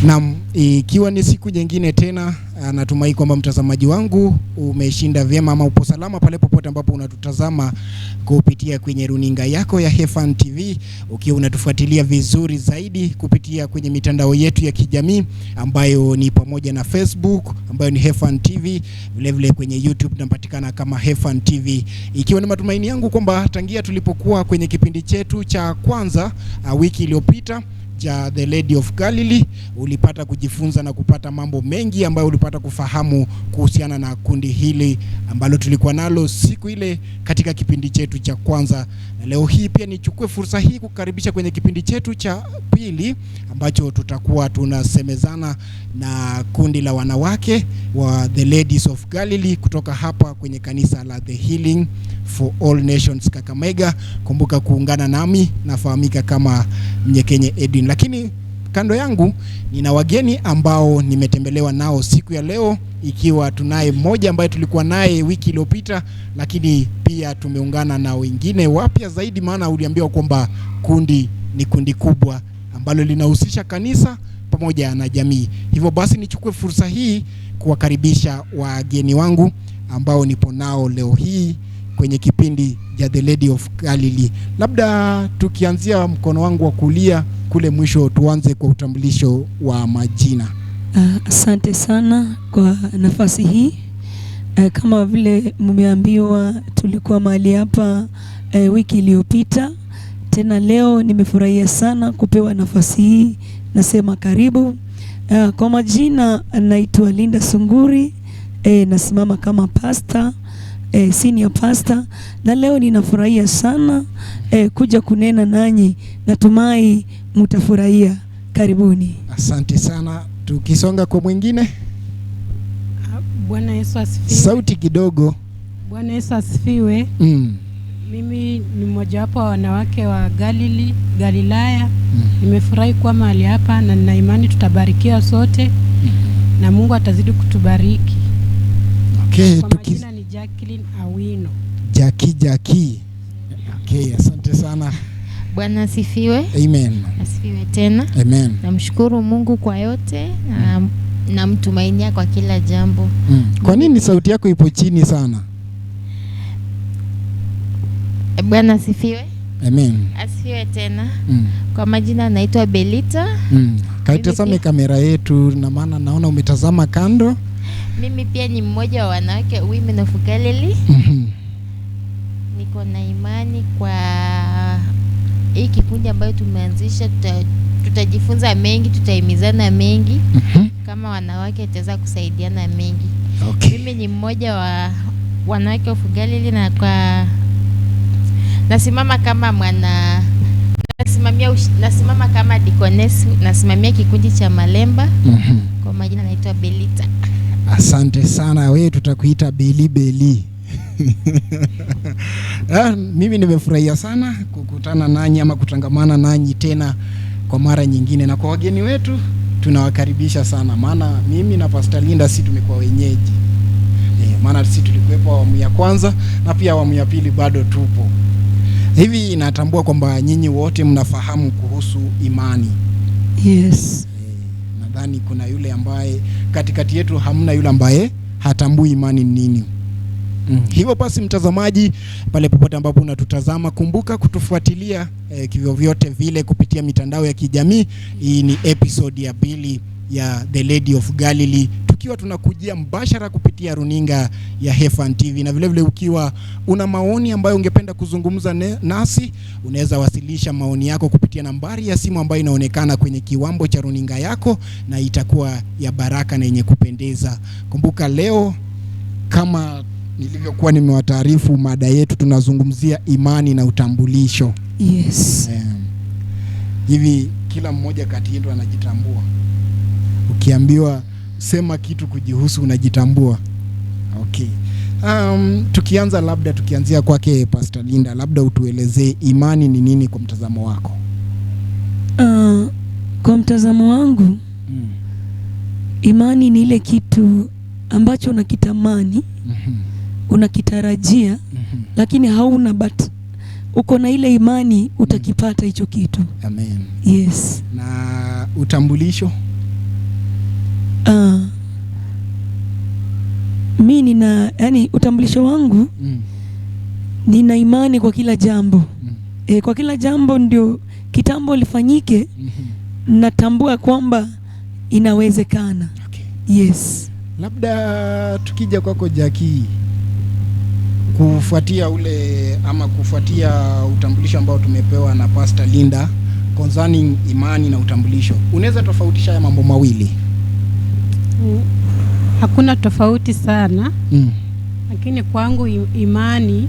Naam, ikiwa ni siku nyingine tena, natumai kwamba mtazamaji wangu umeshinda vyema ama upo salama pale popote ambapo unatutazama kupitia kwenye runinga yako ya Hefan TV, ukiwa unatufuatilia vizuri zaidi kupitia kwenye mitandao yetu ya kijamii ambayo ni pamoja na Facebook ambayo ni Hefan TV, vilevile kwenye YouTube tunapatikana kama Hefan TV. Ikiwa ni matumaini yangu kwamba tangia tulipokuwa kwenye kipindi chetu cha kwanza wiki iliyopita cha The Lady of Galilee ulipata kujifunza na kupata mambo mengi ambayo ulipata kufahamu kuhusiana na kundi hili ambalo tulikuwa nalo siku ile katika kipindi chetu cha kwanza. Na leo hii pia nichukue fursa hii kukaribisha kwenye kipindi chetu cha pili ambacho tutakuwa tunasemezana na kundi la wanawake wa The Ladies of Galilee kutoka hapa kwenye kanisa la The Healing for All Nations Kakamega. Kumbuka kuungana nami, nafahamika kama Mnyekenye Edwin, lakini kando yangu nina wageni ambao nimetembelewa nao siku ya leo, ikiwa tunaye mmoja ambaye tulikuwa naye wiki iliyopita, lakini pia tumeungana na wengine wapya zaidi, maana uliambiwa kwamba kundi ni kundi kubwa ambalo linahusisha kanisa pamoja na jamii. Hivyo basi nichukue fursa hii kuwakaribisha wageni wangu ambao nipo nao leo hii kwenye kipindi cha The Lady of Galilee. Labda tukianzia mkono wangu wa kulia kule mwisho, tuanze kwa utambulisho wa majina. Asante sana kwa nafasi hii. Kama vile mmeambiwa tulikuwa mahali hapa wiki iliyopita. Tena leo nimefurahia sana kupewa nafasi hii, nasema karibu. Kwa majina naitwa Linda Sunguri, nasimama kama pastor, senior pastor, na leo ninafurahia sana kuja kunena nanyi. Natumai mtafurahia. Karibuni. Asante sana. Tukisonga kwa mwingine, Bwana Yesu asifiwe. Sauti kidogo. Bwana Yesu asifiwe. Mimi ni mmojawapo wa wanawake wa Galilaya. Nimefurahi kuwa mahali hapa na nina imani tutabarikiwa sote na Mungu atazidi kutubariki. Kwa majina ni Jacqueline Awino. Jackie Jackie. Okay, asante sana. Bwana asifiwe. Amen. Asifiwe tena. Amen. Namshukuru Mungu kwa yote na namtumainia kwa kila jambo. Kwa nini sauti yako ipo chini sana? Bwana asifiwe. Amen. Asifiwe tena. Kwa majina naitwa Belita. Kaitazame Mimi pia- kamera yetu na maana naona umetazama kando. Mimi pia ni mmoja wa wanawake Women of Galilee. Niko na imani kwa hii kikundi ambayo tumeanzisha, tutajifunza mengi, tutahimizana mengi. Kama wanawake tutaweza kusaidiana mengi. Mimi ni mmoja wa wanawake of Galilee na kwa nasimama kama mwana nasimamia nasimama kama deaconess, nasimamia kikundi cha Malemba. Kwa majina naitwa Belita. Asante sana, wewe tutakuita Beli Beli. Mimi nimefurahia sana kukutana nanyi ama kutangamana nanyi tena kwa mara nyingine, na kwa wageni wetu tunawakaribisha sana, maana mimi na Pastor Linda si tumekuwa wenyeji maana sisi tulikuwepo awamu ya kwanza na pia awamu ya pili bado tupo. Hivi natambua kwamba nyinyi wote mnafahamu kuhusu imani. Yes. Nadhani kuna yule ambaye katikati yetu hamna yule ambaye hatambui imani ni nini. Hivyo basi mtazamaji, pale popote ambapo unatutazama, kumbuka kutufuatilia kivyovyote vile kupitia mitandao ya kijamii. Hii ni episode ya pili ya The Lady of Galilee, tukiwa tunakujia mbashara kupitia runinga ya Hefan TV, na vile vile ukiwa una maoni ambayo ungependa kuzungumza nasi, unaweza wasilisha maoni yako kupitia nambari ya simu ambayo inaonekana kwenye kiwambo cha runinga yako, na itakuwa ya baraka na yenye kupendeza. Kumbuka leo kama nilivyokuwa nimewataarifu, mada yetu tunazungumzia imani na utambulisho. Yes. Hivi kila mmoja kati yetu anajitambua. Ukiambiwa sema kitu kujihusu, unajitambua? Okay. Tukianza labda tukianzia kwake Pastor Linda, labda utuelezee imani ni nini kwa mtazamo wako? Kwa mtazamo wangu, imani ni ile kitu ambacho unakitamani, unakitarajia, lakini hauna, but uko na ile imani utakipata hicho kitu. Amen. Yes. Na utambulisho? Mi nina, yani utambulisho wangu nina imani kwa kila jambo. Kwa kila jambo ndio kitambo lifanyike, natambua kwamba inawezekana. Okay. Yes. Labda tukija kwako Jackie, kufuatia ule ama kufuatia utambulisho ambao tumepewa na Pastor Linda concerning imani na utambulisho, unaweza tofautisha haya mambo mawili? Hakuna tofauti sana, lakini kwangu imani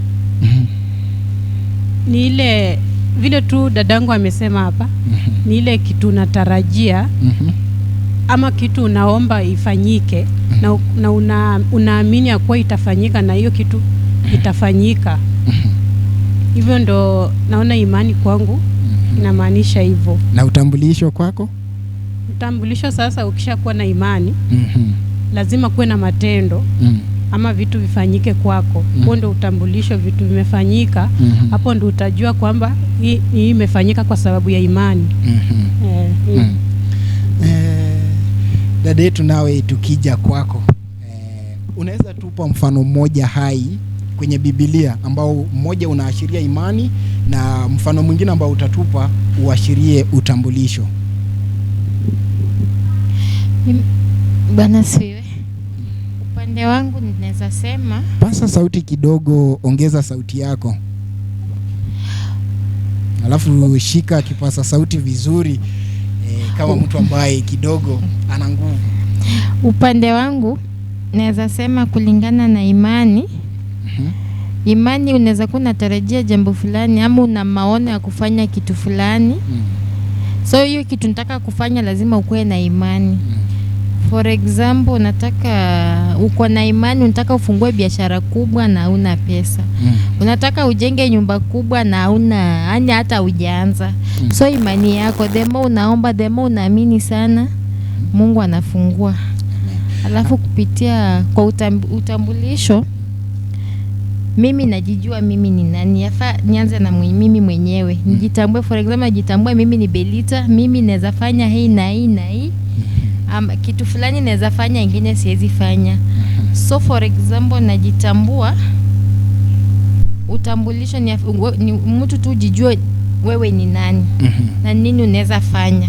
ni ile vile tu dadangu amesema hapa, ni ile kitu unatarajia ama kitu unaomba ifanyike na unaamini ya kuwa itafanyika na hiyo kitu itafanyika. Hivyo ndo naona imani kwangu inamaanisha hivyo. Na utambulisho kwako? Utambulisho sasa, ukishakuwa na imani lazima kuwe na matendo ama vitu vifanyike kwako. Huo ndo utambulisho, vitu vimefanyika. Hapo ndo utajua kwamba hii imefanyika kwa sababu ya imani. Dada yetu, nawe tukija kwako, unaweza tupa mfano mmoja hai kwenye Biblia ambao mmoja unaashiria imani na mfano mwingine ambao utatupa uashirie utambulisho? Bwana siwe. Upande wangu ninaweza sema, Pasa sauti kidogo, ongeza sauti yako, alafu shika kipasa sauti vizuri, kama mtu ambaye kidogo ana nguvu. Upande wangu naweza sema kulingana na imani. Imani unaweza kuwa unatarajia jambo fulani ama una maono ya kufanya kitu fulani. So hiyo kitu nataka kufanya lazima ukuwe na imani. For example, unataka, uko na imani, unataka ufungue biashara kubwa na huna pesa. Unataka ujenge nyumba kubwa na huna, yani hata hujaanza. So imani yako, the more unaomba, the more unaamini sana, Mungu anafungua. Alafu kupitia kwa utambulisho, mimi najijua mimi ni nani. Yafaa nianze na mimi mwenyewe. Nijitambue, for example, najitambue mimi ni Belita, mimi naweza fanya hii na hii na hii. Kitu fulani naweza fanya, ingine siwezi fanya. So for example, najitambua. Utambulisho ni mtu tu jijue wewe ni nani na nini unaweza fanya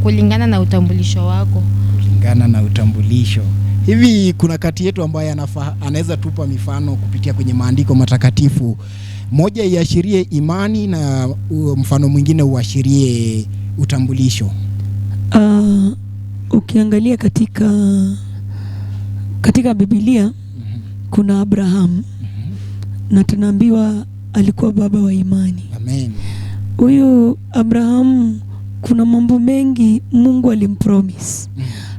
kulingana na utambulisho wako. Kulingana na utambulisho. Hivi kuna kati yetu ambaye anaweza tupa mifano kupitia kwenye maandiko matakatifu, moja iashirie imani na mfano mwingine uashirie utambulisho? Ukiangalia katika Biblia kuna Abraham na tunaambiwa alikuwa baba wa imani. Amen. Huyu Abraham kuna mambo mengi Mungu alimpromise.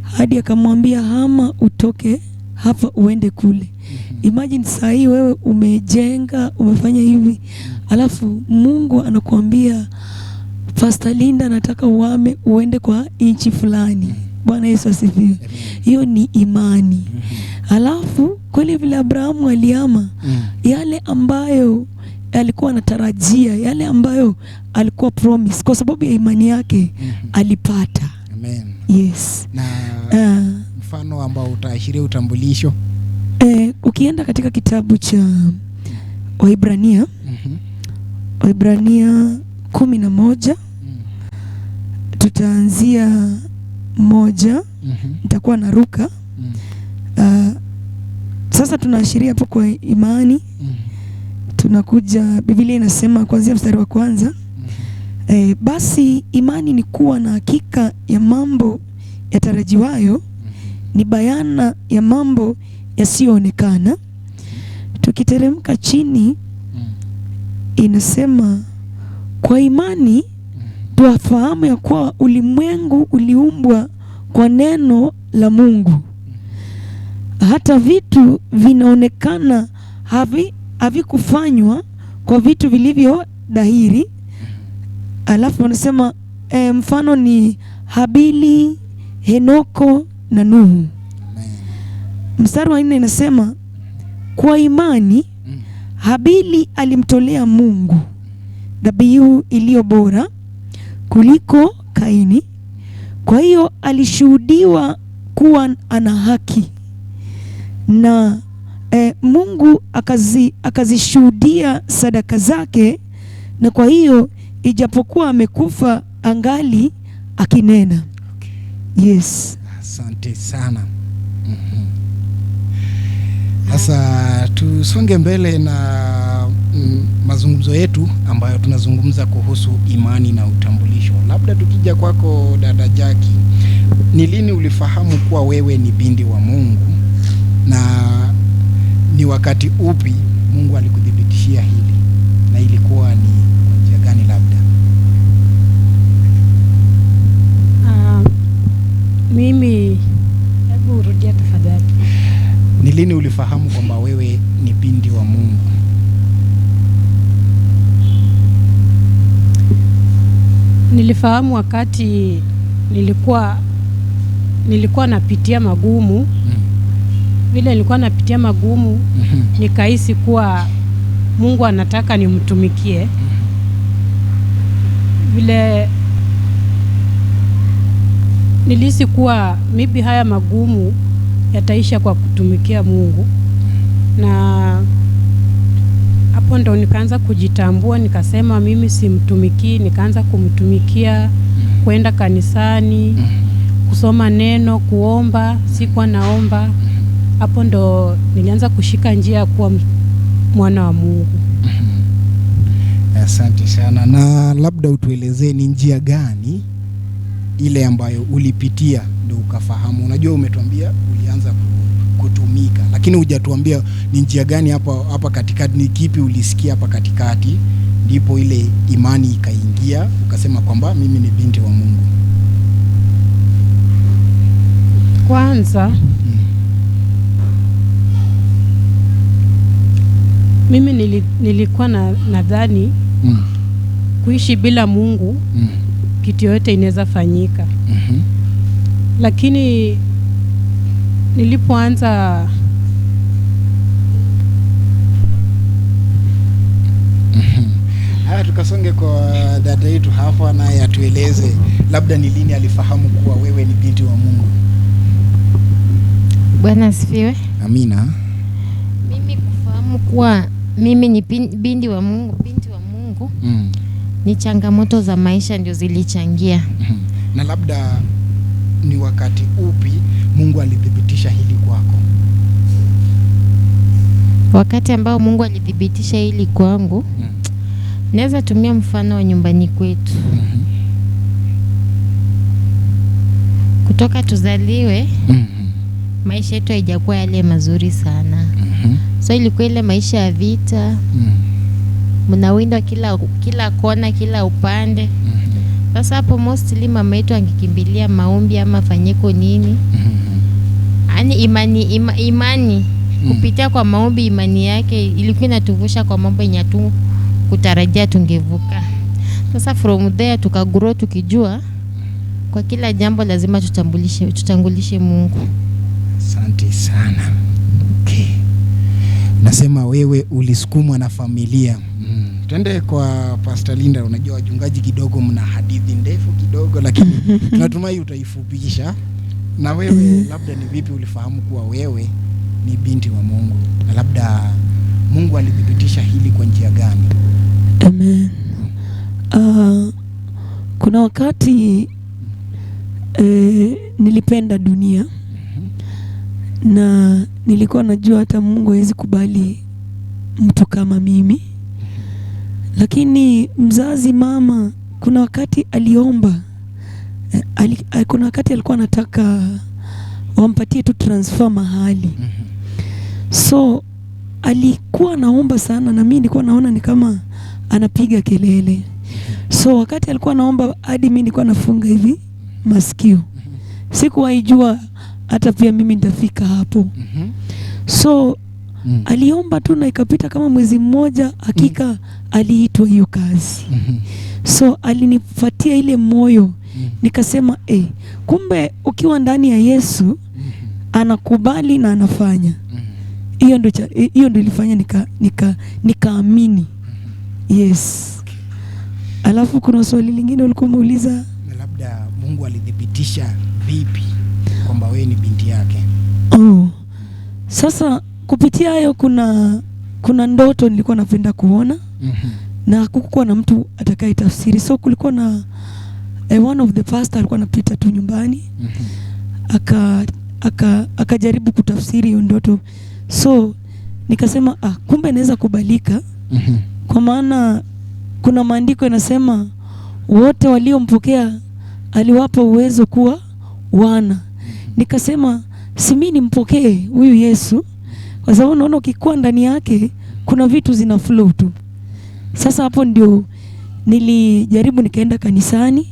Hadi akamwambia hama utoke hapa uende kule. Imagine saa hii wewe umejenga, umefanya hivi, alafu Mungu anakuambia Pastor Linda, nataka uhame uende kwa nchi fulani. Bwana Yesu asifiwe. Hiyo ni imani. Alafu kweli vile Abrahamu alihama, yale ambayo alikuwa anatarajia, yale ambayo alikuwa promise, kwa sababu ya imani yake alipata. Amen. Yes. Na mfano ambao utaashiria utambulisho? Ukienda katika kitabu cha Waibrania, Waibrania 11, tutaanzia 1, nitakuwa naruka. Sasa tunaashiria hapo kwa imani. Tunakuja, Biblia inasema kuanzia mstari wa kwanza, basi imani ni kuwa na hakika ya mambo yatarajiwayo, ni bayana ya mambo yasiyoonekana. Tukiteremka chini inasema kwa imani tuwafahamu ya kuwa ulimwengu uliumbwa kwa neno la Mungu, hata vitu vinaonekana havikufanywa kwa vitu vilivyo dhahiri. Alafu wanasema mfano ni Habili, Henoko na Nuhu. Mstari wa 4 inasema kwa imani Habili alimtolea Mungu dhabihu iliyo bora kuliko Kaini, kwa hiyo alishuhudiwa Alikuwa ana haki na Mungu akazishuhudia sadaka zake, na kwa hiyo ijapokuwa amekufa angali akinena. Okay. Yes. Asante sana. Sasa tusonge mbele na mazungumzo yetu ambayo tunazungumza kuhusu imani na utambulisho. Labda tukija kwako dada Jackie, ni lini ulifahamu kuwa wewe ni binti wa Mungu na ni wakati upi Mungu alikuthibitishia hili na ilikuwa ni kwa njia gani labda? Mimi, hebu rudia tafadhali. Ni lini ulifahamu kwamba wewe ni binti wa Mungu? Nilifahamu wakati nilikuwa napitia magumu. Vile nilikuwa napitia magumu, nikahisi kuwa Mungu anataka nimtumikie. Vile nilihisi kuwa maybe haya magumu yataisha kwa kutumikia Mungu. Na hapo ndo nikaanza kujitambua, nikasema mimi simtumikii, nikaanza kumtumikia, kwenda kanisani, kusoma neno, kuomba, sikuwa naomba. Hapo ndo nilianza kushika njia ya kuwa mwana wa Mungu. Asante sana. Na labda utuelezee ni njia gani ile ambayo ulipitia ndio ukafahamu. Unajua umetuambia ulianza kutumika, lakini hujatuambia ni njia gani hapa katikati, ni kipi ulisikia hapa katikati ndipo ile imani ikaingia ukasema kwamba mimi ni binti wa Mungu. Kwanza mimi nilikuwa nadhani kuishi bila Mungu kitu yote inaweza fanyika. Lakini nilipoanza Haya, tukasonge kwa dada yetu hapa naye atueleze labda ni lini alifahamu kuwa wewe ni binti wa Mungu. Bwana asifiwe. Amina. Mimi kufahamu kuwa mimi ni binti wa Mungu, ni changamoto za maisha ndio zilichangia. Na labda ni wakati upi Mungu alithibitisha hili kwako? Wakati ambao Mungu alithibitisha hili kwangu, naweza tumia mfano wa nyumbani kwetu. Kutoka tuzaliwe, maisha yetu haijakuwa yale mazuri sana. So ilikuwa ile maisha ya vita. Mnawindwa kila kona, kila upande. Sasa hapo mostly mama yetu angekimbilia maombi ama fanyiko nini. Yaani imani kupitia kwa maombi, imani yake ilikuwa inatuvusha kwa mambo yenye tu kutarajia tungevuka. Sasa from there tukagrow tukijua kwa kila jambo lazima tutangulishe Mungu. Asante sana. Okay. Nasema wewe ulisukumwa na familia. Twende kwa Pastor Linda. Unajua wachungaji kidogo mna hadithi ndefu kidogo, lakini tunatumai utaifupisha. Na wewe labda ni vipi ulifahamu kuwa wewe ni binti wa Mungu, na labda Mungu alithibitisha hili kwa njia gani? Amen. Kuna wakati nilipenda dunia na nilikuwa najua hata Mungu hawezi kubali mtu kama mimi. Lakini mzazi mama kuna wakati aliomba, kuna wakati alikuwa anataka wampatie tu transfer mahali. So alikuwa naomba sana na mimi nilikuwa naona ni kama anapiga kelele. So wakati alikuwa naomba hadi mimi nilikuwa nafunga hivi masikio. Sikuwaijua hata pia mimi nitafika hapo. So aliomba tu na ikapita kama mwezi mmoja, hakika aliitwa hiyo kazi. So alinipatia ile moyo. Nikasema kumbe ukiwa ndani ya Yesu anakubali na anafanya. Hiyo ndio ilifanya nikaamini. Yes. Alafu kuna swali lingine ulikuwa umeuliza, labda Mungu alithibitisha vipi? Kwamba wewe ni binti yake. Oh. Sasa kupitia hayo kuna ndoto nilikuwa napenda kuona na hakukuwa na mtu atakaye tafsiri. So kulikuwa na one of the pastor alikuwa anapita tu nyumbani, akajaribu kutafsiri hiyo ndoto. So nikasema kumbe naweza kubalika, kwa maana kuna maandiko yanasema wote waliompokea aliwapa uwezo kuwa wana. Nikasema si mimi nimpokee huyu Yesu, kwa sababu naona ukikuwa ndani yake kuna vitu zina flow tu. Sasa hapo ndio nilijaribu, nikaenda kanisani,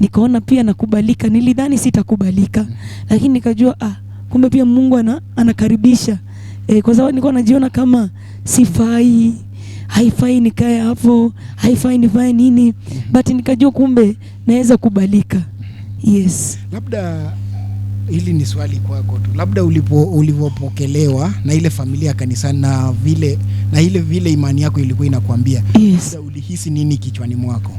nikaona pia nakubalika. Nilidhani sitakubalika, lakini nikajua kumbe pia Mungu anakaribisha. Kwa sababu nilikuwa najiona kama sifai, haifai nikae hapo, haifai nifanye nini, but nikajua kumbe naweza kubalika. Yes. Labda hili ni swali kwako tu, labda ulivyopokelewa na ile familia kanisani na vile na ile vile imani yako ilikuwa inakuambia, Yes. labda ulihisi nini kichwani mwako?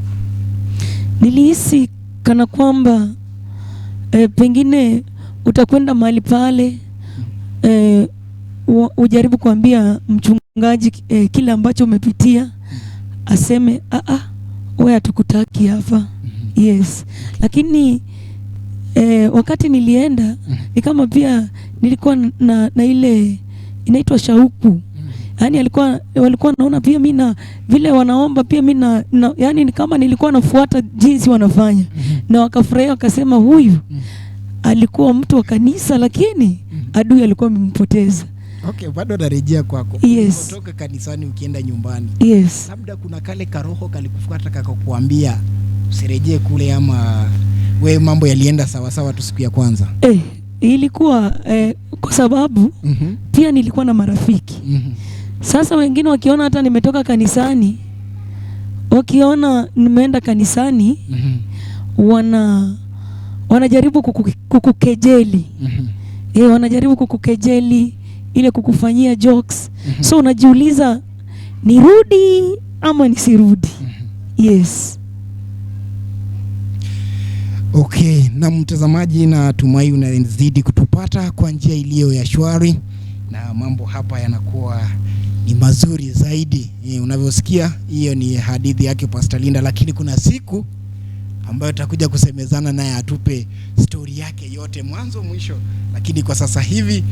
Nilihisi kana kwamba pengine utakwenda mahali pale, ujaribu kuambia mchungaji kile ambacho umepitia, aseme wewe hatukutaki hapa. Yes. Lakini wakati nilienda ni kama pia nilikuwa na ile inaitwa shauku. Yaani walikuwa naona pia mimi na vile wanaomba pia mimi na yani ni kama nilikuwa nafuata jinsi wanafanya. Na wakafurahia wakasema huyu alikuwa mtu wa kanisa lakini adui alikuwa amempoteza. Okay, bado narejea kwako. Yes. Kutoka kanisani ukienda nyumbani. Yes. Labda kuna kale karoho kalikufuata kakakuambia usirejee kule, ama we mambo yalienda sawa sawa tu siku ya kwanza? Ilikuwa kwa sababu pia nilikuwa na marafiki. Sasa wengine wakiona hata nimetoka kanisani, wakiona nimeenda kanisani, wanajaribu kukukejeli. Wanajaribu kukukejeli, ile kukufanyia jokes. So unajiuliza nirudi ama nisirudi? Yes. Okay, na mtazamaji, natumai unazidi kutupata kwa njia iliyo ya shwari na mambo hapa yanakuwa ni mazuri zaidi. Unavyosikia hiyo ni hadithi yake Pastor Linda, lakini kuna siku ambayo tutakuja kusemezana naye atupe story yake yote mwanzo mwisho, lakini kwa sasa hivi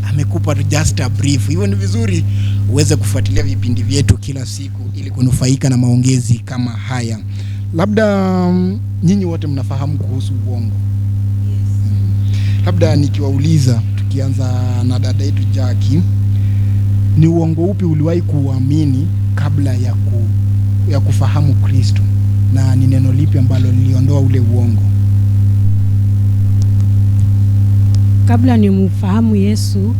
amekupa tu just a brief. Hivyo ni vizuri uweze kufuatilia vipindi vyetu kila siku ili kunufaika na maongezi kama haya. Labda nyinyi wote mnafahamu kuhusu uongo. Yes. Labda nikiwauliza, tukianza na dada yetu Jackie, ni uongo upi uliwahi kuamini kabla ya kufahamu Kristo, na ni neno lipi ambalo liliondoa ule uongo? Kabla nimfahamu Yesu,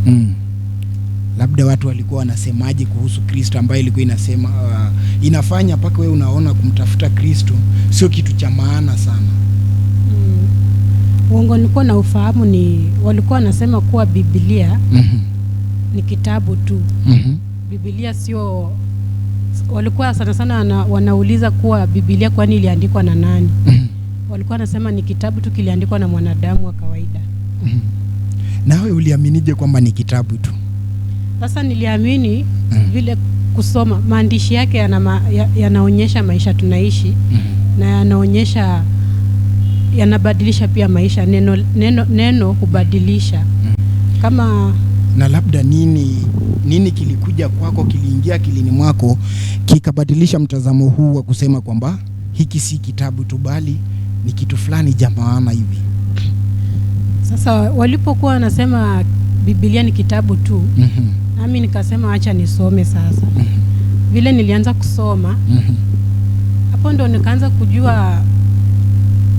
Labda watu walikuwa wanasemaje kuhusu Kristo ambayo ilikuwa inasema inafanya mpaka wewe unaona kumtafuta Kristo sio kitu cha maana sana? Uongo nilikuwa na ufahamu ni walikuwa wanasema kuwa Biblia ni kitabu tu. Biblia sio, walikuwa sana sana wanauliza kuwa Biblia kwani iliandikwa na nani? Walikuwa wanasema ni kitabu tu kiliandikwa na mwanadamu wa kawaida. Nawe uliaminije kwamba ni kitabu tu? Sasa niliamini vile kusoma maandishi yake yanaonyesha maisha tunaishi, na yanaonyesha, yanabadilisha pia maisha. Neno hubadilisha. Kama na labda nini kilikuja kwako, kiliingia akilini mwako kikabadilisha mtazamo huu wa kusema kwamba hiki si kitabu tu bali ni kitu fulani cha maana hivi? Sasa walipokuwa wanasema Biblia ni kitabu tu, nami nikasema acha nisome sasa. Vile nilianza kusoma, hapo ndo nikaanza kujua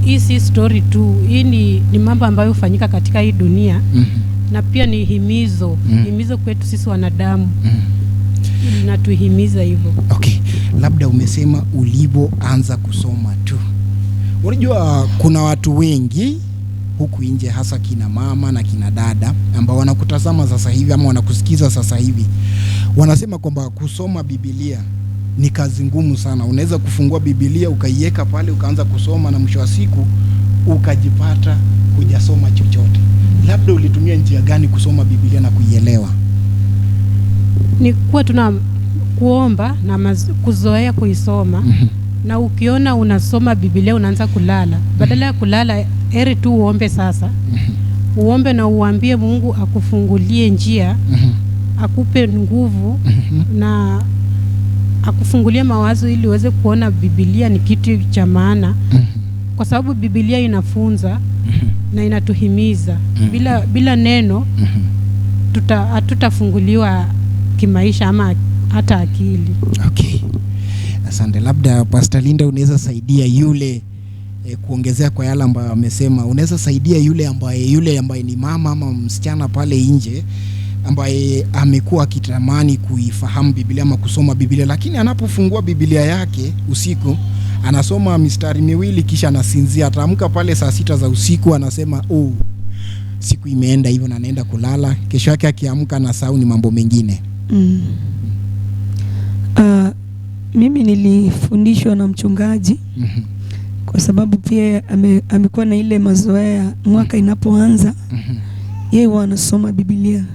hii si story tu, hii ni mambo ambayo hufanyika katika hii dunia, na pia ni himizo, himizo kwetu sisi wanadamu. Inatuhimiza hivyo. Okay, labda umesema ulipoanza kusoma tu. Unajua kuna watu wengi huku nje, hasa kina mama na kina dada ambao wanakutazama sasa hivi ama wanakusikiza sasa hivi, wanasema kwamba kusoma Biblia ni kazi ngumu sana. Unaweza kufungua Biblia ukaiweka pale ukaanza kusoma na mwisho wa siku ukajipata hujasoma chochote. Labda ulitumia njia gani kusoma Biblia na kuielewa? Ni kuwa tuna kuomba na kuzoea kuisoma. Na ukiona unasoma Biblia unaanza kulala, badala ya kulala heri tu uombe sasa. Uombe na uambie Mungu akufungulie njia, akupe nguvu na akufungulie mawazo ili uweze kuona Biblia ni kitu cha maana. Kwa sababu Biblia inafunza na inatuhimiza. Bila neno hatutafunguliwa kimaisha ama hata akili. Okay. Asante. Labda Pastor Linda unaweza saidia yule kuongezea kwa yale ambayo amesema. Unaweza saidia yule ambaye ni mama ama msichana pale nje ambaye amekuwa akitamani kuifahamu Biblia ama kusoma Biblia, lakini anapofungua Biblia yake usiku anasoma mistari miwili kisha anasinzia. Ataamka pale saa 6 za usiku anasema oh, siku imeenda hivyo, na anaenda kulala. Kesho yake akiamka anasahau ni mambo mengine. Mimi nilifundishwa na mchungaji kwa sababu pia amekuwa na ile mazoea mwaka inapoanza yeye huwa anasoma Biblia.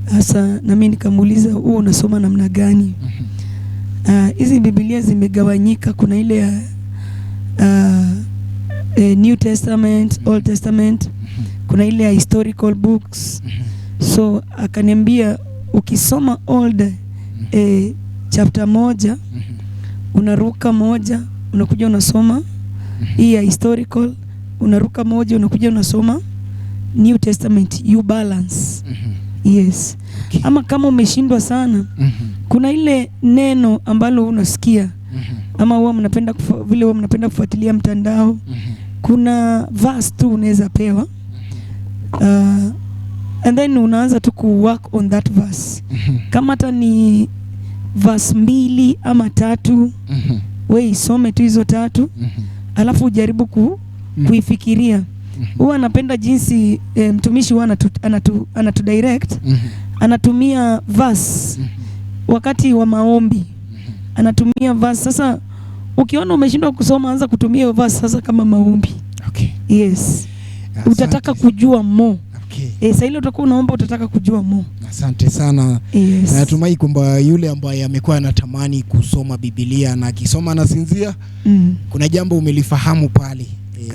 Sasa na mimi nikamuuliza wewe unasoma namna gani? Hizi Biblia zimegawanyika, kuna ile ya New Testament, Old Testament, kuna ile ya historical books. So akaniambia ukisoma Old chapter 1 unaruka 1 unakuja unasoma hii ya historical, unaruka 1 unakuja unasoma New Testament, you balance. Yes. Okay. Ama kama umeshindwa sana, kuna ile neno ambalo unasikia ama huwa mnapenda vile huwa mnapenda kufuatilia mtandao, kuna verse tu unaweza pewa, and then unaanza tu ku work on that verse. Kama hata ni verse 2 ama 3, wewe isome tu hizo 3, alafu ujaribu kuifikiria. Huwa napenda jinsi mtumishi huwa anatu direct, anatumia verse wakati wa maombi. Anatumia verse. Sasa ukiona umeshindwa kusoma, anza kutumia hiyo verse sasa kama maombi. Okay. Yes. Asante. Utataka kujua more. Okay. Sasa ile utakuwa unaomba utataka kujua more. Asante sana. Yes. Natumai kwamba yule ambaye amekuwa anatamani kusoma Biblia na akisoma anasinzia, kuna jambo umelifahamu pale.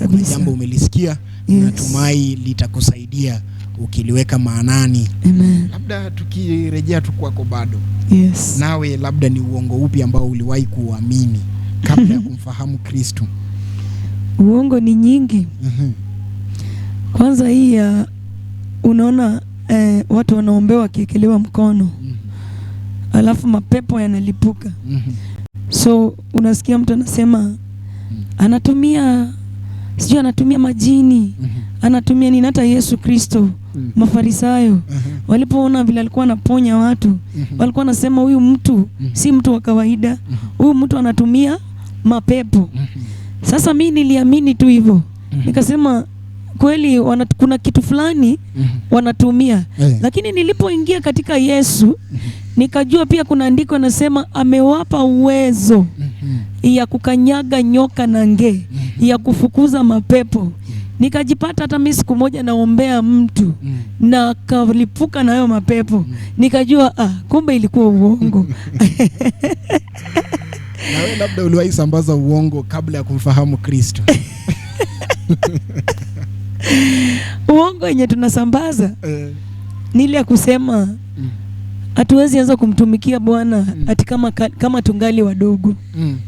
Kuna jambo umelisikia. Yes. Natumai litakusaidia ukiliweka maanani. Amen. Labda tukirejea tu kwako bado. Yes. Nawe labda ni uongo upi ambao uliwahi kuamini kabla ya kumfahamu Kristo? Uongo ni nyingi. Kwanza hii ya unaona watu wanaombewa wakiekelewa mkono, alafu mapepo yanalipuka. So unasikia mtu anasema anatumia sijui anatumia majini, anatumia nini. Hata Yesu Kristo, Mafarisayo walipoona vile alikuwa anaponya watu, walikuwa wanasema huyu mtu si mtu wa kawaida, huyu mtu anatumia mapepo. Sasa mimi niliamini tu hivyo, nikasema kweli kuna kitu fulani wanatumia. Lakini nilipoingia katika Yesu nikajua pia kuna andiko nasema amewapa uwezo ya kukanyaga nyoka na nge, ya kufukuza mapepo. Nikajipata hata mimi siku moja naombea mtu na akalipuka na hayo mapepo. Nikajua kumbe ilikuwa uongo. Na wewe labda uliwahi sambaza uongo kabla ya kumfahamu Kristo? Uongo yenye tunasambaza ni ile ya kusema hatuwezi anza kumtumikia Bwana ati kama tungali wadogo.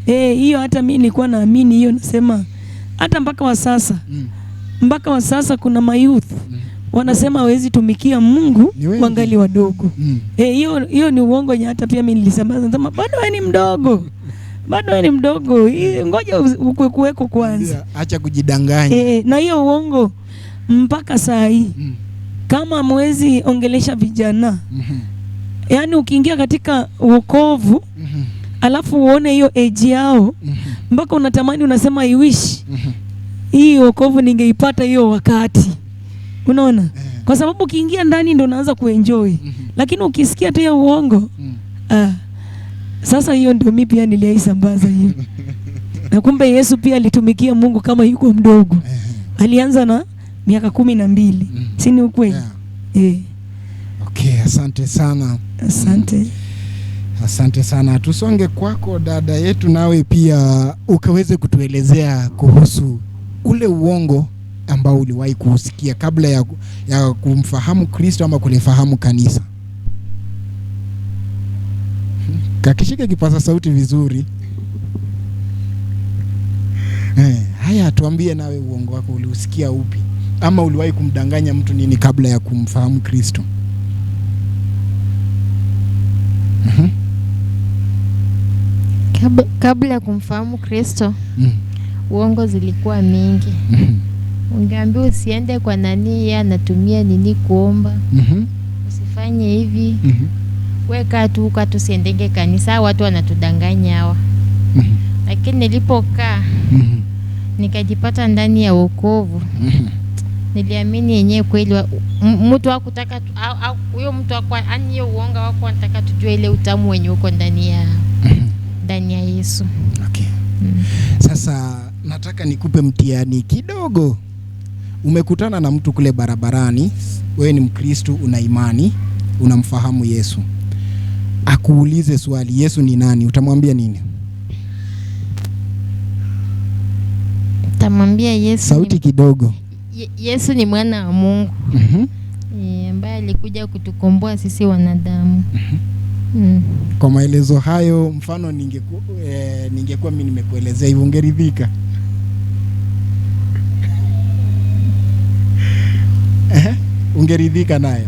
Hiyo hata mimi nilikuwa naamini hiyo, nasema hata mpaka wa sasa. Mpaka wa sasa kuna mayouth wanasema hawezi tumikia Mungu wangali wadogo. Hiyo ni uongo yenye hata pia mimi nilisambaza, nasema bado wewe ni mdogo. Bado wewe ni mdogo. Ngoja ukuweko kwanza. Acha kujidanganya. Na hiyo uongo mpaka saa hii. Kama mwezi ongelesha vijana, yaani ukiingia katika wokovu alafu uone hiyo age yao, mpaka unatamani unasema I wish hii wokovu ningeipata hiyo wakati. Unaona? Kwa sababu ukiingia ndani ndio unaanza kuenjoy. Lakini ukisikia tu hiyo uongo, sasa hiyo ndio mimi pia niliisambaza hiyo. Na kumbe Yesu pia alitumikia Mungu kama yuko mdogo. Alianza na miaka 12. Si ni ukweli? Yeah. Okay, asante sana. Asante. Asante sana. Tusonge kwako dada yetu, nawe pia ukaweze kutuelezea kuhusu ule uongo ambao uliwahi kuusikia kabla ya kumfahamu Kristo ama kulifahamu kanisa. Kakishike kipaza sauti vizuri. Haya, tuambie nawe uongo wako uliusikia upi? Ama uliwahi kumdanganya mtu nini kabla ya kumfahamu Kristo? Kabla ya kumfahamu Kristo, uongo zilikuwa mingi. Ungeambiwa usiende kwa nani, yeye anatumia nini kuomba. Usifanye hivi. Weka tu huko, tusiendenge kanisa, watu wanatudanganya hawa. Lakini nilipokaa nikajipata ndani ya wokovu. Niliamini yenyewe kweli mtu hakutaka huyo mtu hakuwa, yani hiyo uongo wako anataka tujue ile utamu wenye uko ndani ya Yesu. Okay. Sasa nataka nikupe mtihani kidogo. Umekutana na mtu kule barabarani, wewe ni Mkristo, una imani, unamfahamu Yesu. Akuulize swali, Yesu ni nani? Utamwambia nini? Utamwambia Yesu sauti kidogo. Yesu ni mwana wa Mungu. Ambaye alikuja kutukomboa sisi wanadamu. Kwa maelezo hayo, mfano ningekuwa mimi nimekuelezea hivyo, ungeridhika? Ungeridhika nayo?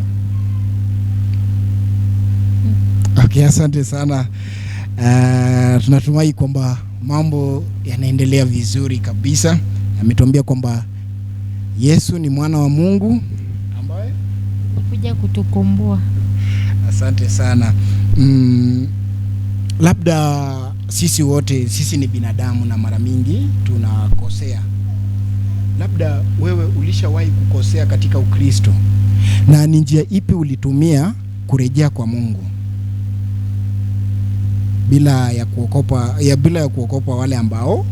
Okay, asante sana. Tunatumai kwamba mambo yanaendelea vizuri kabisa. Ametuambia kwamba Yesu ni mwana wa Mungu ambaye kuja kutukomboa. Asante sana. Labda sisi wote, sisi ni binadamu na mara mingi tunakosea. Labda wewe ulishawahi kukosea katika Ukristo, na ni njia ipi ulitumia kurejea kwa Mungu bila ya kuokopa wale ambao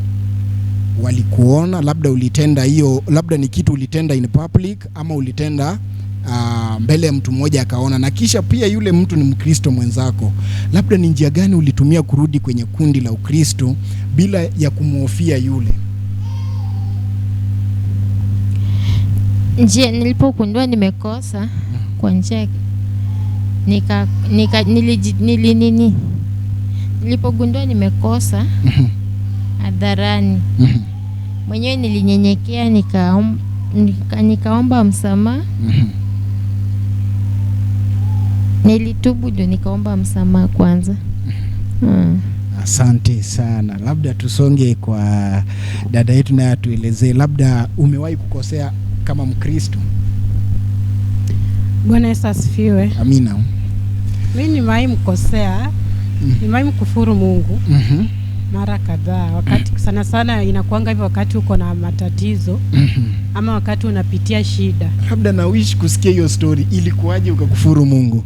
walikuona? Labda ulitenda hiyo, labda ni kitu ulitenda in public ama ulitenda mbele ya mtu mmoja akaona, na kisha pia yule mtu ni Mkristo mwenzako. Labda ni njia gani ulitumia kurudi kwenye kundi la Ukristo bila ya kumhofia yule? Njia nilipogundua nimekosa kwa njia nilipogundua nimekosa hadharani, mwenyewe nilinyenyekea, nikaomba msamaha. Nilitubu ndio nikaomba msamaha kwanza. Asante sana. Labda tusonge kwa dada yetu naye atuelezee, labda umewahi kukosea kama Mkristo? Bwana Yesu asifiwe. Amina. Mimi nimewahi mkosea, nimewahi mkufuru Mungu mara kadhaa. Wakati sana sana inakuanga hivyo wakati uko na matatizo ama wakati unapitia shida. Labda na wish kusikia hiyo story, ilikuwaje ukakufuru Mungu?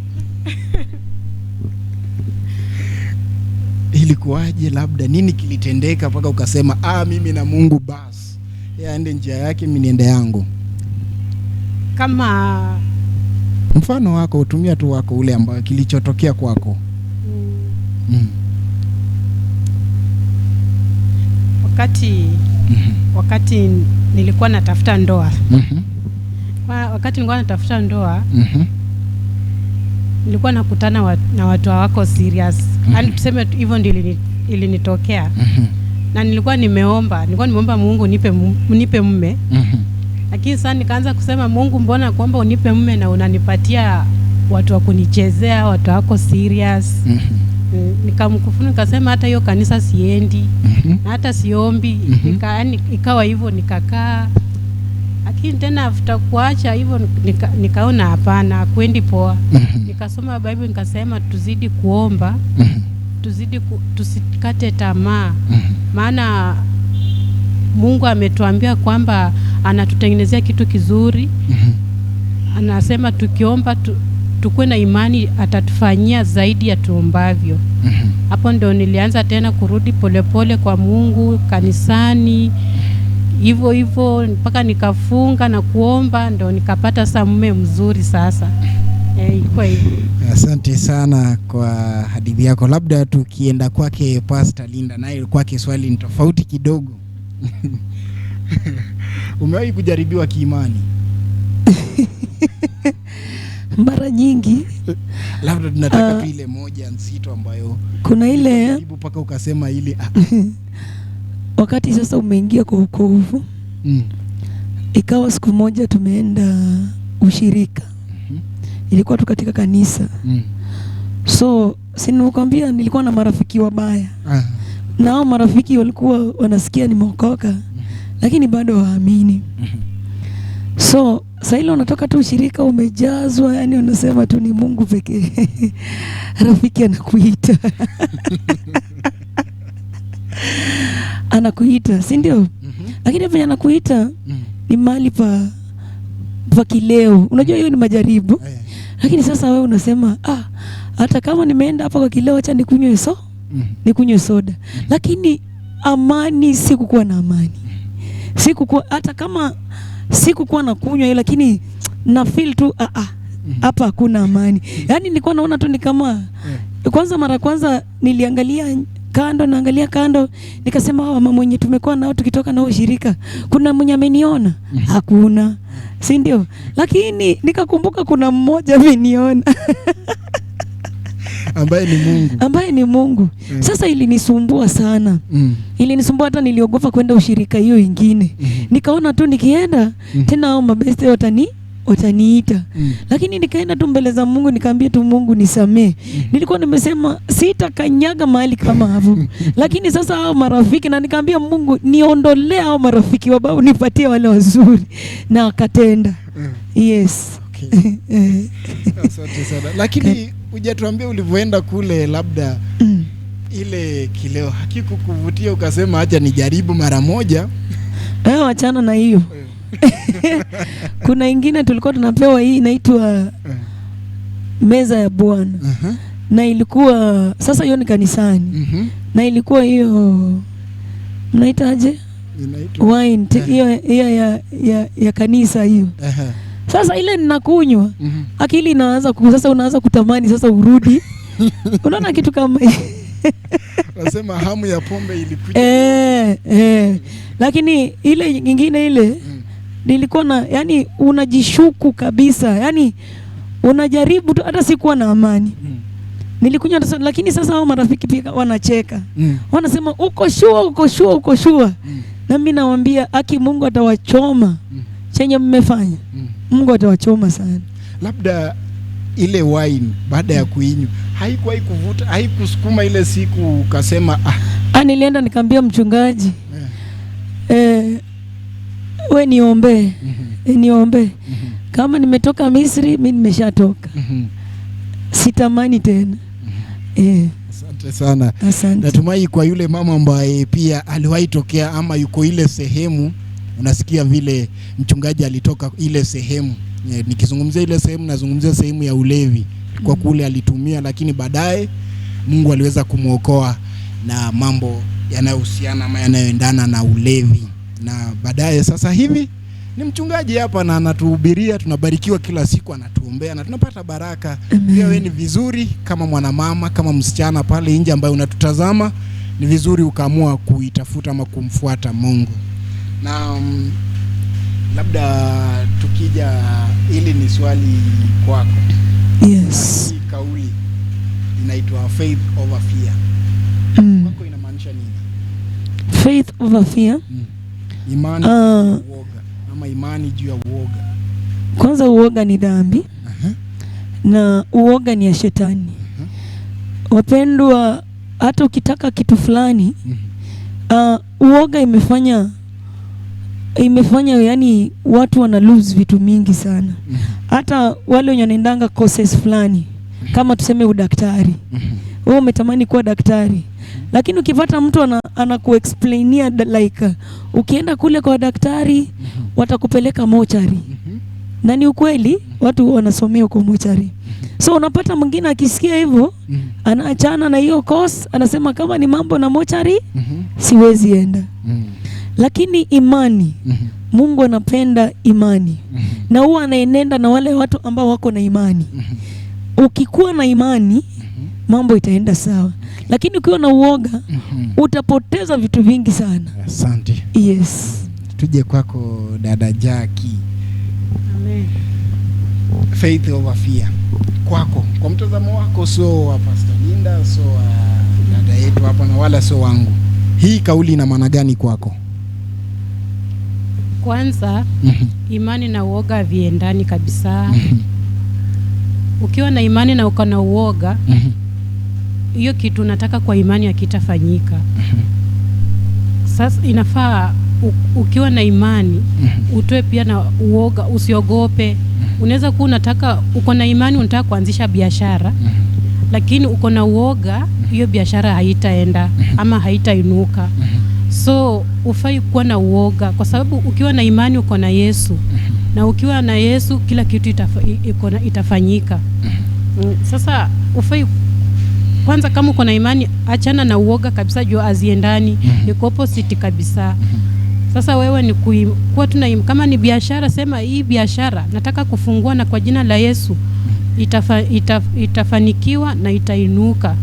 Ilikuwaje? Labda nini kilitendeka mpaka ukasema mimi na Mungu basi, yeye aende njia yake, mimi niende yangu? Kama mfano wako, utumia tu wako ule ambao kilichotokea kwako. Wakati nilikuwa natafuta ndoa. Wakati nilikuwa natafuta ndoa, nilikuwa nakutana na watu hawako serious. Yaani tuseme hivyo ndio ilinitokea. Na nilikuwa nimeomba Mungu nipe mume. Lakini sasa nikaanza kusema, Mungu mbona kwamba unipe mume na unanipatia watu wa kunichezea, watu wako serious. Nikamkufuru, nikasema hata hiyo kanisa siendi, na hata siombi. Ikawa hivyo nikakaa. Lakini tena after kuacha hivyo nikaona hapana, kwendi poa. Nikasoma Bible nikasema tuzidi kuomba, tuzidi tusikate tamaa. Maana Mungu ametuambia kwamba anatutengenezea kitu kizuri. Anasema tukiomba tukue na imani atatufanyia zaidi ya tuombavyo. Hapo ndio nilianza tena kurudi polepole kwa Mungu, kanisani. Hivyo hivyo mpaka nikafunga na kuomba, ndo nikapata sasa mume mzuri sasa. Ilikuwa hivyo. Asante sana kwa hadithi yako. Labda tukienda kwake Pastor Linda, naye kwake swali ni tofauti kidogo. Umewahi kujaribiwa kiimani? Mara nyingi. Labda tunataka tu ile moja nzito ambayo kuna ile jaribu mpaka ukasema ile wakati sasa umeingia kwa ukovu. Ikawa siku moja tumeenda ushirika. Ilikuwa tu katika kanisa. So si nilikwambia nilikuwa na marafiki wabaya. Na hao marafiki walikuwa wanasikia nimeokoka, lakini bado waamini. So sasa ile unatoka tu ushirika umejazwa, yani unasema tu ni Mungu pekee. Rafiki anakuita. Anakuita, si ndio? Lakini venye anakuita ni mahali pa kileo. Unajua hiyo ni majaribu. Lakini sasa wewe unasema hata kama nimeenda hapa kwa kileo, acha nikunywe nikunywe soda. Lakini amani, sikukuwa na amani. Sikukuwa, hata kama sikukuwa nakunywa hiyo, lakini na feel tu hapa hakuna amani. Yaani nilikuwa naona tu ni kama kwanza, mara kwanza niliangalia kando, naangalia kando, nikasema hawa mama mwenye tumekuwa nao tukitoka nao ushirika, kuna mwenye ameniona? Hakuna, si ndio? Lakini nikakumbuka kuna mmoja ameniona ambaye ni Mungu. Ambaye ni Mungu. Sasa ilinisumbua sana. Ilinisumbua hata niliogopa kwenda ushirika hiyo ingine. Nikaona tu nikienda tena hao mabeste wataniita. Lakini nikaenda tu mbele za Mungu, nikaambia tu Mungu nisamee. Nilikuwa nimesema sitakanyaga mahali kama hapo. Lakini sasa hao marafiki, na nikaambia Mungu niondolee hao marafiki wabaya, nipatie wale wazuri. Na akatenda. Yes. Okay. Asante sana. Lakini hujatuambia ulivyoenda kule, labda ile kileo hakikukuvutia ukasema acha nijaribu mara moja? Wachana na hiyo. Kuna ingine tulikuwa tunapewa hii inaitwa meza ya Bwana. Na ilikuwa sasa hiyo ni kanisani. Na ilikuwa hiyo mnaitaje? Wine hiyo ya kanisa hiyo. Sasa ile ninakunywa, akili inaanza sasa unaanza kutamani sasa urudi. Unaona kitu kama hiyo. Nasema hamu ya pombe ilikuja. Lakini ile nyingine ile nilikuwa na, yani unajishuku kabisa. Yani unajaribu tu, hata sikuwa na amani. Nilikunywa, lakini sasa hao marafiki pia wanacheka. Wanasema uko shua, uko shua, uko shua. Na mimi nawaambia haki Mungu atawachoma. Chenye mmefanya. Mungu atawachoma sana. Labda ile wine baada ya kuinywa haikuwahi kuvuta, haikusukuma ile siku ukasema Nilienda nikamwambia mchungaji, we niombe, niombe. Kama nimetoka Misri, mimi nimeshatoka. Sitamani tena. Asante sana. Asante. Natumai kwa yule mama ambaye pia aliwahi tokea ama yuko ile sehemu, unasikia vile mchungaji alitoka ile sehemu. Nikizungumzia ile sehemu nazungumzia sehemu ya ulevi. Kwa kule alitumia, lakini baadaye Mungu aliweza kumuokoa na mambo yanayohusiana ama yanayoendana na ulevi. Na baadaye sasa hivi ni mchungaji hapa na anatuhubiria, tunabarikiwa kila siku, anatuombea na tunapata baraka. Pia wewe ni vizuri kama mwanamama, kama msichana pale nje ambaye unatutazama, ni vizuri ukaamua kuitafuta ama kumfuata Mungu. Na labda tukija, ili ni swali kwako. Yes. Hii kauli inaitwa faith over fear. Kwako inamaanisha nini? Faith over fear. Imani uoga, ama imani juu ya uoga. Kwanza uoga ni dhambi. Na uoga ni ya shetani. Wapendwa, hata ukitaka kitu fulani, uoga imefanya yani watu wana lose vitu mingi sana. Hata wale wenye wanaendanga courses fulani, kama tuseme udaktari. Wewe umetamani kuwa daktari, lakini ukipata mtu anakuexplainia like ukienda kule kwa daktari watakupeleka mochari. Na ni ukweli watu wanasomea huko mochari. So unapata mwingine akisikia hivyo anaachana na hiyo course, anasema kama ni mambo na mochari siwezi enda. Lakini imani, Mungu anapenda imani na huwa anaenenda na wale watu ambao wako na imani. Ukikuwa na imani, mambo itaenda sawa. Lakini ukiwa na uoga, utapoteza vitu vingi sana. Asante. Yes. Tuje kwako dada Jackie. Amen. Faith over fear. Kwako, kwa mtazamo wako, sio wa Pastor Linda, sio wa dada yetu hapa na wala sio wangu, hii kauli ina maana gani kwako? Kwanza, imani na uoga haviendani kabisa. Ukiwa na imani na uko na uoga, hiyo kitu unataka kwa imani hakitafanyika. Sasa inafaa ukiwa na imani utoe pia na uoga, usiogope. Unaweza kuwa unataka, uko na imani unataka kuanzisha biashara, lakini uko na uoga, hiyo biashara haitaenda ama haitainuka. So ufai kuwa na uoga, kwa sababu ukiwa na imani uko na Yesu, na ukiwa na Yesu kila kitu itafanyika. Sasa ufai kwanza, kama uko na imani achana na uoga kabisa, juu haziendani, iko opposite kabisa. Sasa wewe ni kuwa tu na kama ni biashara, sema hii biashara nataka kufungua na kwa jina la Yesu itafanikiwa na itainuka.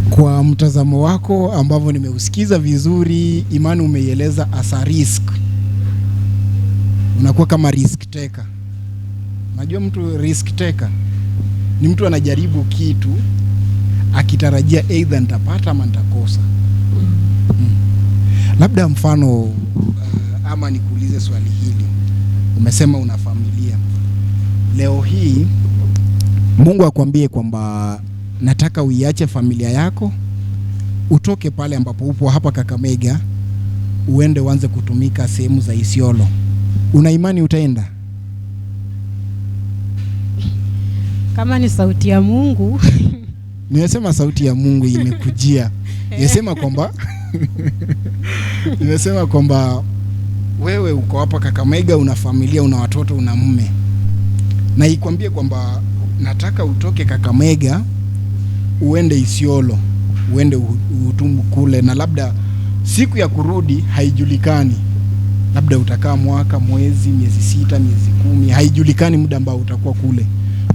Kwa mtazamo wako ambavyo nimeusikiza vizuri, imani umeieleza as a risk. Unakuwa kama risk taker. Unajua mtu risk taker ni mtu anajaribu kitu akitarajia either nitapata ama nitakosa. Labda mfano ama nikuulize swali hili. Umesema una familia. Leo hii Mungu akwambie kwamba nataka uiache familia yako, utoke pale ambapo upo hapa Kakamega, uende uanze kutumika sehemu za Isiolo. Una imani utaenda? Kama ni sauti ya Mungu. Nimesema sauti ya Mungu imekujia. Nimesema kwamba wewe uko hapa Kakamega, una familia, una watoto, una mume. Na ikwambie kwamba nataka utoke Kakamega uende Isiolo, uende uhutumu kule, na labda siku ya kurudi haijulikani. Labda utakaa mwaka, mwezi, miezi 6, miezi 10, haijulikani muda ambao utakuwa kule.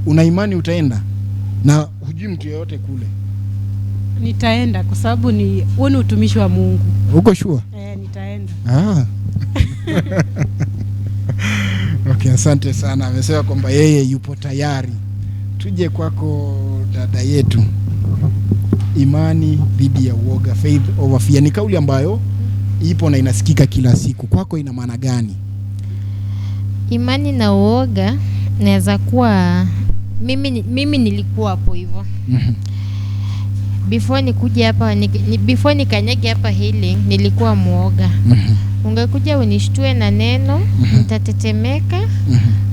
Una imani utaenda? Na hujui mtu yeyote kule? Nitaenda kwa sababu huo ni utumishi wa Mungu. Uko sure? Nitaenda. Okay, asante sana. Amesema kwamba yeye yupo tayari. Tuje kwako dada yetu. Imani dhidi ya uoga, faith over fear, ni kauli ambayo ipo na inasikika kila siku. Kwako ina maana gani? Imani na uoga naweza kuwa mimi nilikuwa hapo hivyo. Before nikuje hapa, before nikanyage hapa healing, nilikuwa muoga. Ungekuja unishtue na neno, nitatetemeka,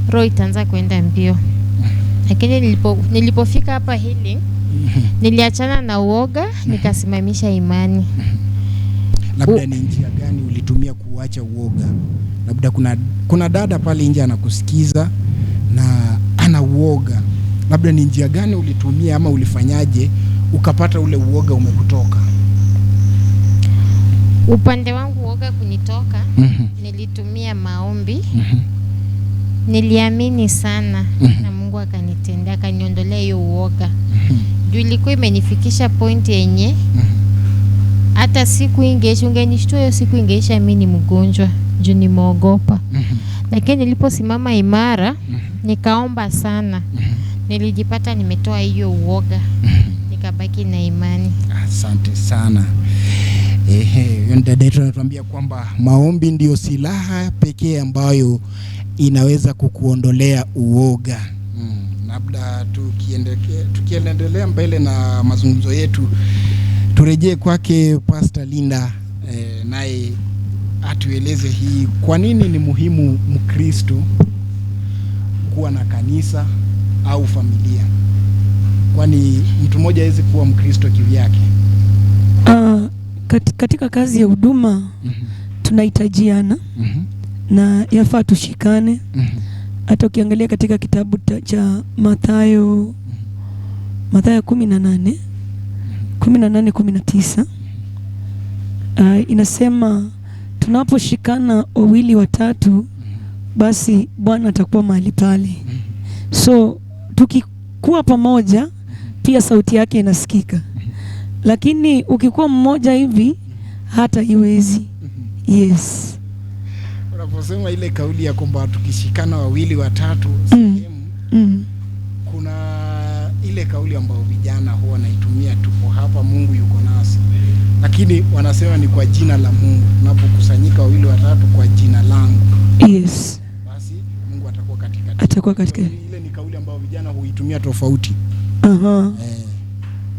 roho itaanza kwenda mbio. Lakini nilipofika hapa healing, niliachana na uoga, nikasimamisha imani. Labda ni njia gani ulitumia kuacha uoga? Labda kuna dada pale nje anakusikiza na ana uoga. Labda ni njia gani ulitumia ama ulifanyaje ukapata ule uoga umekutoka? Upande wangu uoga kunitoka, nilitumia maombi. Niliamini sana na Mungu akanitendea, akaniondolea hiyo uoga. Juu ilikuwa imenifikisha point yenye hata siku ingeisha, ungenishtua hiyo siku ingeisha mimi ni mgonjwa juu nimeogopa. Lakini niliposimama imara, nikaomba sana, nilijipata nimetoa hiyo uoga, nikabaki na imani. Asante sana. Dada yetu anatuambia kwamba maombi ndio silaha pekee ambayo inaweza kukuondolea uoga. Labda tukiendelea mbele na mazungumzo yetu, turejee kwake Pastor Linda, naye atueleze hii kwa nini ni muhimu Mkristo kuwa na kanisa au familia. Kwani mtu mmoja hawezi kuwa Mkristo kivyake. Katika kazi ya huduma tunahitajiana na yafaa tushikane. Hata ukiangalia katika kitabu cha Mathayo 18, 18, 19, Inasema tunaposhikana wawili watatu, basi Bwana atakuwa mahali pale. So tukikuwa pamoja pia sauti yake inasikika, lakini ukikuwa mmoja hivi hata iwezi. Yes. Unaposema ile kauli ya kwamba tukishikana wawili watatu sehemu, kuna ile kauli ambayo vijana huwa wanaitumia, tupo hapa, Mungu yuko nasi, lakini wanasema ni kwa jina la Mungu. Tunapokusanyika wawili watatu kwa jina langu, yes, basi Mungu atakuwa katikati. Atakuwa katikati. Ile ni kauli ambayo vijana huitumia tofauti.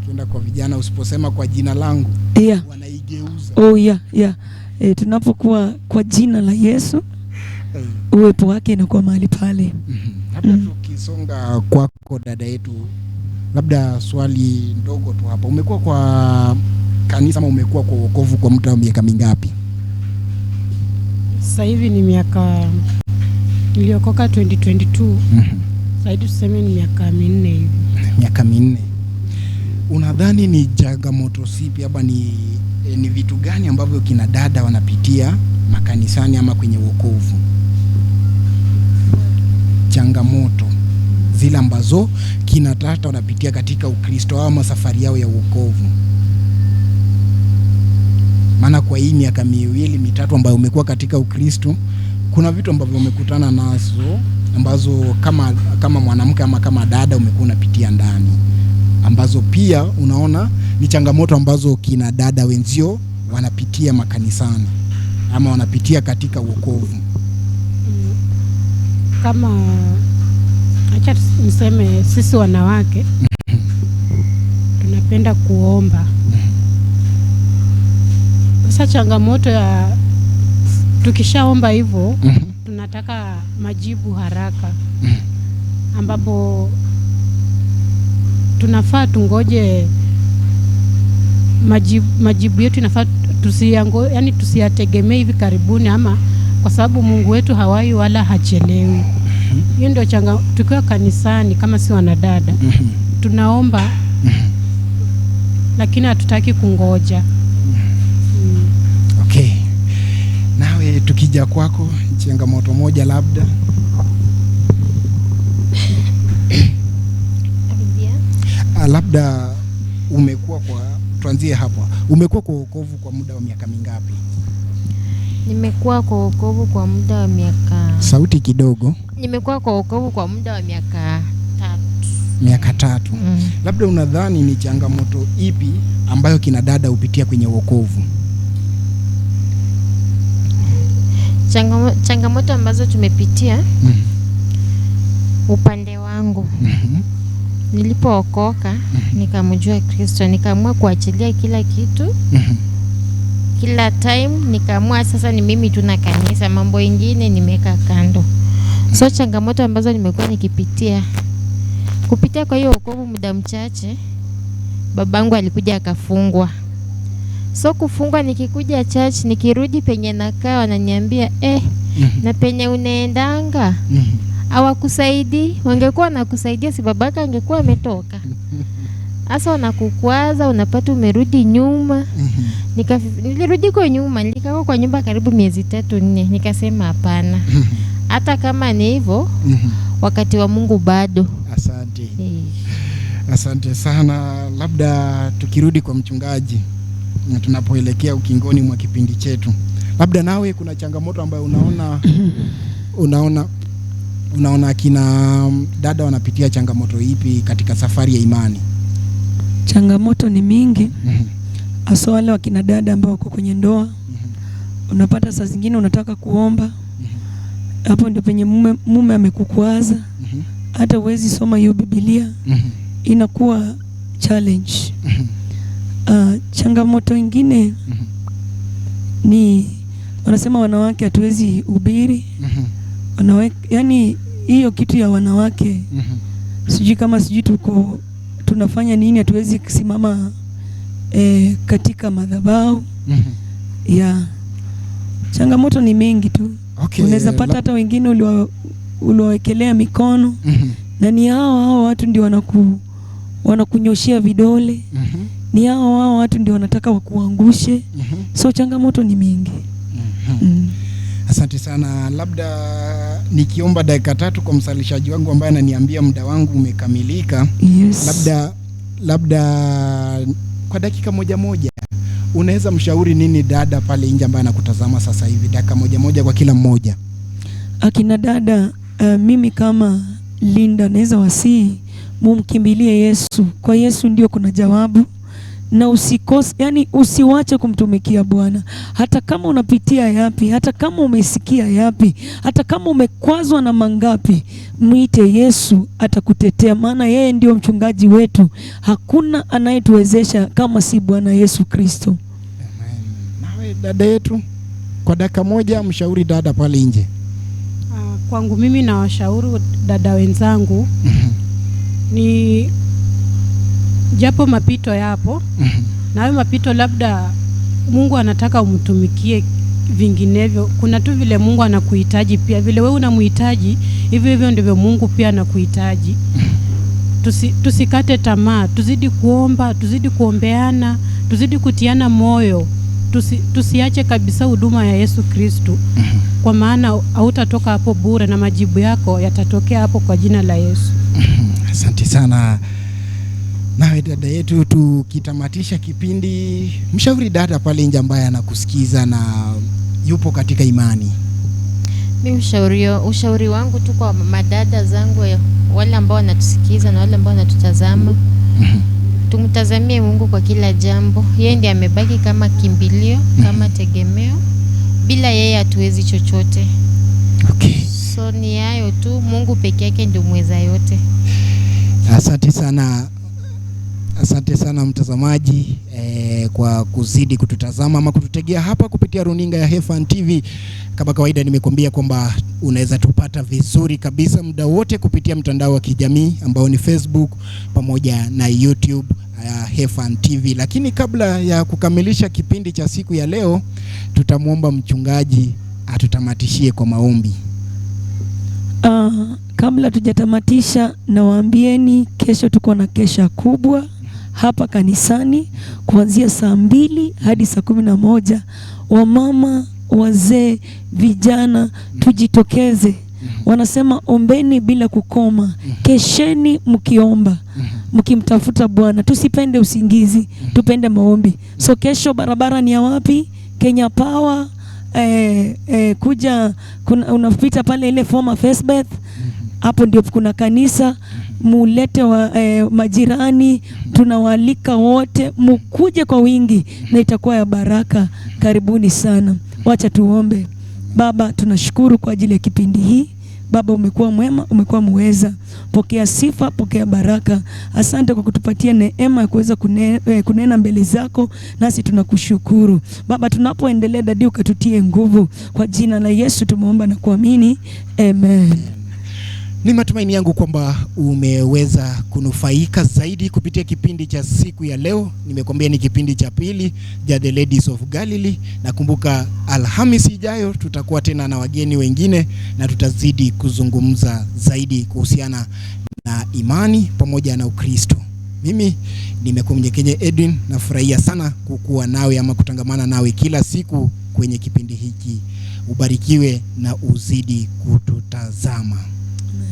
Ukienda kwa vijana usiposema kwa jina langu, wanaigeuza. Oh yeah, yeah. Tunapokuwa kwa jina la Yesu, uwepo wake inakuwa mahali pale. Labda tukisonga kwako dada yetu, labda swali ndogo tu hapa. Umekuwa kwa kanisa ama umekuwa kwa wokovu kwa muda wa miaka mingapi? Sasa hivi ni miaka, niliokoka 2022. Sasa hivi tuseme ni miaka 4 hivi. Miaka 4. Unadhani ni changamoto zipi ama ni vitu gani ambavyo kina dada wanapitia makanisani ama kwenye wokovu? Changamoto zile ambazo kina dada wanapitia katika Ukristo ama safari yao ya wokovu. Maana kwa hii miaka 2 3 ambayo umekuwa katika Ukristo, kuna vitu ambavyo umekutana nazo ambazo kama mwanamke ama kama dada umekuwa unapitia ndani, ambazo pia unaona ni changamoto ambazo kina dada wenzio wanapitia makanisani ama wanapitia katika wokovu. Kama acha niseme sisi wanawake tunapenda kuomba. Sasa changamoto ya tukishaomba hivyo tunataka majibu haraka, ambapo tunafaa tungoje majibu yetu, inafaa yani tusiyategemee hivi karibuni, ama kwa sababu Mungu wetu hawai wala hachelewi. Hiyo ndio tukiwa kanisani kama si wanadada tunaomba, lakini hatutaki kungoja. Okay. Nawe tukija kwako, changamoto moja labda. Labda umekuwa kwa, tuanzie hapo. Umekuwa kwa wokovu kwa muda wa miaka mingapi? Nimekuwa kwa wokovu kwa muda wa miaka... Sauti kidogo. Nimekuwa kwa wokovu kwa muda wa miaka 3. Miaka 3. Labda unadhani ni changamoto ipi ambayo kina dada hupitia kwenye wokovu? Changamoto ambazo tumepitia upande wangu. Nilipookoka nikamjua Kristo, nikaamua kuachilia kila kitu. Kila time nikaamua sasa ni mimi tu na kanisa, mambo mengine nimeweka kando. So changamoto ambazo nimekuwa nikipitia kupitia kwa hiyo wokovu, muda mchache babangu alikuja akafungwa. So kufungwa, nikikuja church, nikirudi penye nakaa wananiambia na penye unaendanga hawakusaidii. Wangekuwa wanakusaidia si babaka angekuwa ametoka. Hasa wanakukwaza, unapata umerudi nyuma. Nilirudi kwa nyuma, nilikaa kwa nyumba karibu miezi 3-4, nikasema hapana. Hata kama ni hivyo, wakati wa Mungu bado. Asante. Asante sana. Labda tukirudi kwa mchungaji, tunapoelekea ukingoni mwa kipindi chetu, labda nawe kuna changamoto ambayo unaona kina dada wanapitia changamoto ipi katika safari ya imani? Changamoto ni mingi, hasa wale wakina dada ambao wako kwenye ndoa. Unapata saa zingine unataka kuomba, hapo ndio penye mume amekukwaza, hata huwezi soma hiyo Biblia, inakuwa challenge. Changamoto ingine ni wanasema wanawake hatuwezi hubiri. Wanawake, yani hiyo kitu ya wanawake, sijui kama sijui tuko tunafanya nini, hatuwezi kusimama katika madhabahu. Ya changamoto ni mingi tu. Okay, unaweza pata hata wengine uliwawekelea mikono, na ni hao watu ndio wanakunyoshia vidole. Ni hao watu ndio wanataka wakuangushe. So changamoto ni mingi. Asante sana. Labda nikiomba dakika 3 kwa msalishaji wangu ambaye ananiambia muda wangu umekamilika. Yes. Labda kwa dakika moja moja unaweza mshauri nini dada pale nje ambaye anakutazama sasa hivi? Dakika moja moja kwa kila mmoja. Akina dada, mimi kama Linda naweza wasii mumkimbilie Yesu. Kwa Yesu ndio kuna jawabu. Na usikose, yani usiwache kumtumikia Bwana. Hata kama unapitia yapi, hata kama umesikia yapi, hata kama umekwazwa na mangapi, mwite Yesu, atakutetea, maana yeye ndio mchungaji wetu. Hakuna anayetuwezesha kama si Bwana Yesu Kristo. Amen. Nawe dada yetu, kwa dakika moja mshauri dada pale nje. Kwangu mimi na washauri dada wenzangu ni japo mapito yapo, na hayo mapito labda Mungu anataka umtumikie, vinginevyo kuna tu vile Mungu anakuhitaji pia, vile wewe unamhitaji hivyo hivyo ndivyo Mungu pia anakuhitaji. Tusikate tamaa, tuzidi kuomba, tuzidi kuombeana, tuzidi kutiana moyo, tusiache kabisa huduma ya Yesu Kristo, kwa maana hautatoka hapo bure na majibu yako yatatokea hapo kwa jina la Yesu. Asante sana. Nawe dada yetu, tukitamatisha kipindi, mshauri dada pale nje ambaye anakusikiza na yupo katika imani. Mimi ushauri wangu tu kwa madada zangu, wale ambao wanatusikiza na wale ambao wanatutazama, tumtazamie Mungu kwa kila jambo. Yeye ndiye amebaki kama kimbilio, kama tegemeo. Bila yeye hatuwezi chochote. Okay. So ni hayo tu, Mungu peke yake ndio mweza yote. Asante sana. Asante sana mtazamaji kwa kuzidi kututazama ama kututegea hapa kupitia runinga ya Hefan TV. Kama kawaida nimekuambia kwamba unaweza tupata vizuri kabisa muda wote kupitia mtandao wa kijamii ambao ni Facebook pamoja na YouTube Hefan TV. Lakini kabla ya kukamilisha kipindi cha siku ya leo, tutamuomba mchungaji atutamatishie kwa maombi. Kabla tujatamatisha, nawaambieni kesho tuko na kesha kubwa hapa kanisani kuanzia saa 2 hadi saa 11. Wamama, wazee, vijana, tujitokeze. Wanasema ombeni bila kukoma, kesheni mkiomba, mkimtafuta Bwana. Tusipende usingizi, tupende maombi. So kesho barabara ni ya wapi? Kenya Power. Kuja unapita pale ile former First Birth, hapo ndio kuna kanisa. Mulete majirani, tunawaalika wote mukuje kwa wingi na itakuwa ya baraka. Karibuni sana. Wacha tuombe. Baba, tunashukuru kwa ajili ya kipindi hii. Baba, umekuwa mwema, umekuwa muweza. Pokea sifa, pokea baraka. Asante kwa kutupatia neema ya kuweza kunena mbele zako, nasi tunakushukuru. Baba, tunapoendelea dadi, ukatutie nguvu. Kwa jina la Yesu tumeomba na kuamini. Amen. Ni matumaini yangu kwamba umeweza kunufaika zaidi kupitia kipindi cha siku ya leo. Nimekuambia ni kipindi cha pili cha The Ladies of Galilee. Nakumbuka Alhamisi ijayo tutakuwa tena na wageni wengine na tutazidi kuzungumza zaidi kuhusiana na imani pamoja na Ukristo. Mimi nimekuwa Mnyekenye Edwin, nafurahia sana kukuwa nawe ama kutangamana nawe kila siku kwenye kipindi hiki. Ubarikiwe na uzidi kututazama. Amen.